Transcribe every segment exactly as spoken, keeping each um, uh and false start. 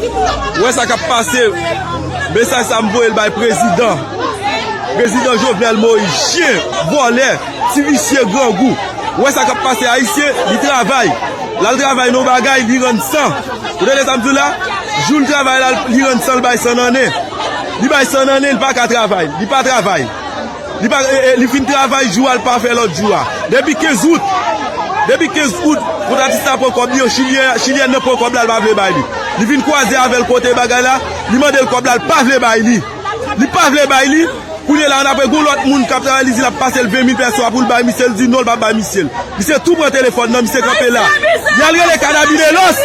Ou wè sa k ap pase? Mesaj sa m voye l bay prezidan. Prezidan Jovenel Moïse, chen, vòlè, ti visye grangou. Ou wè sa k ap pase? Ayisyen, li travay. L al travay nan bagay, li rann san. Ou tande sa m di w la? Jou l travay la, li rann san, l bay san nan nen. Li bay san nan nen, li pa ka travay. Li pa travay. Li pa, e, e, li fin travay jou a, li pa fè lòt jou a. Depi kenz out, depi kenz out, kontratis la pran kòb li, yon chilyen, chilyèn nan pran kòb la, li pa vle bay li. Li vin kwaze avè l kote bagay la, li mande l kòb la, li pa vle bay li. Li pa vle bay li. Kounye la, ann apre, gon lòt moun k ap travay, li di l ap pase l ven mil pèso a pou l bay misye, li di non, l pa bay misye l. Misye tou pran telefòn nan, misye kanpe la. Y al rele Cannabis de Los.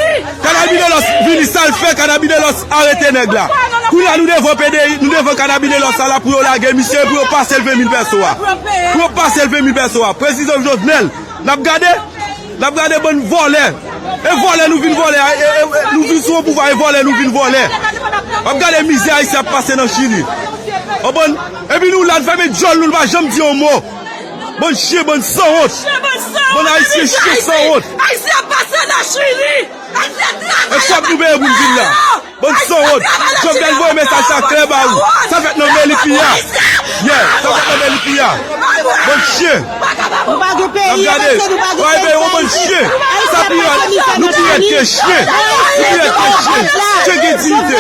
Cannabis de Los vini, sa l fè, Cannabis de Los arete nèg la. Kounye a, nou devan P D I, nou devan Cannabis de Los la, la pou yo lage misye, pou yo pase l ven mil pèso a. Pou yo pase l ven mil pèso a. Prezidan Jovenel, n ap gade, n ap gade bann vòlè. E vòlè nou vin vòlè, e, e, e, nou vin sou yon pouvwa, e vòlè nou vin vòlè. W ap gade mizè Ayisyen ap pase nan Chili. Konprann? Epi nou la, n fèmen djòl nou, nou pa janm di yon mo. Bann chen, bann sanwont. Bann Ayisyen chen sanwont. Ayisyen ap pase nan Chili. E kòb nou peye pou n vin la. Bann sanwont. Jovenel voye mesaj sa klè ba ou. Sa fèt nan Melipi a. Yeah, sa fèt nan Melipi a. Bann chen. Nou pa gen peyi, n ap gade. Ay, men yon bann chen. Sa pi rèd. Nou pi rèd ke chen. Nou pi rèd ke chen. Chen gen diyite.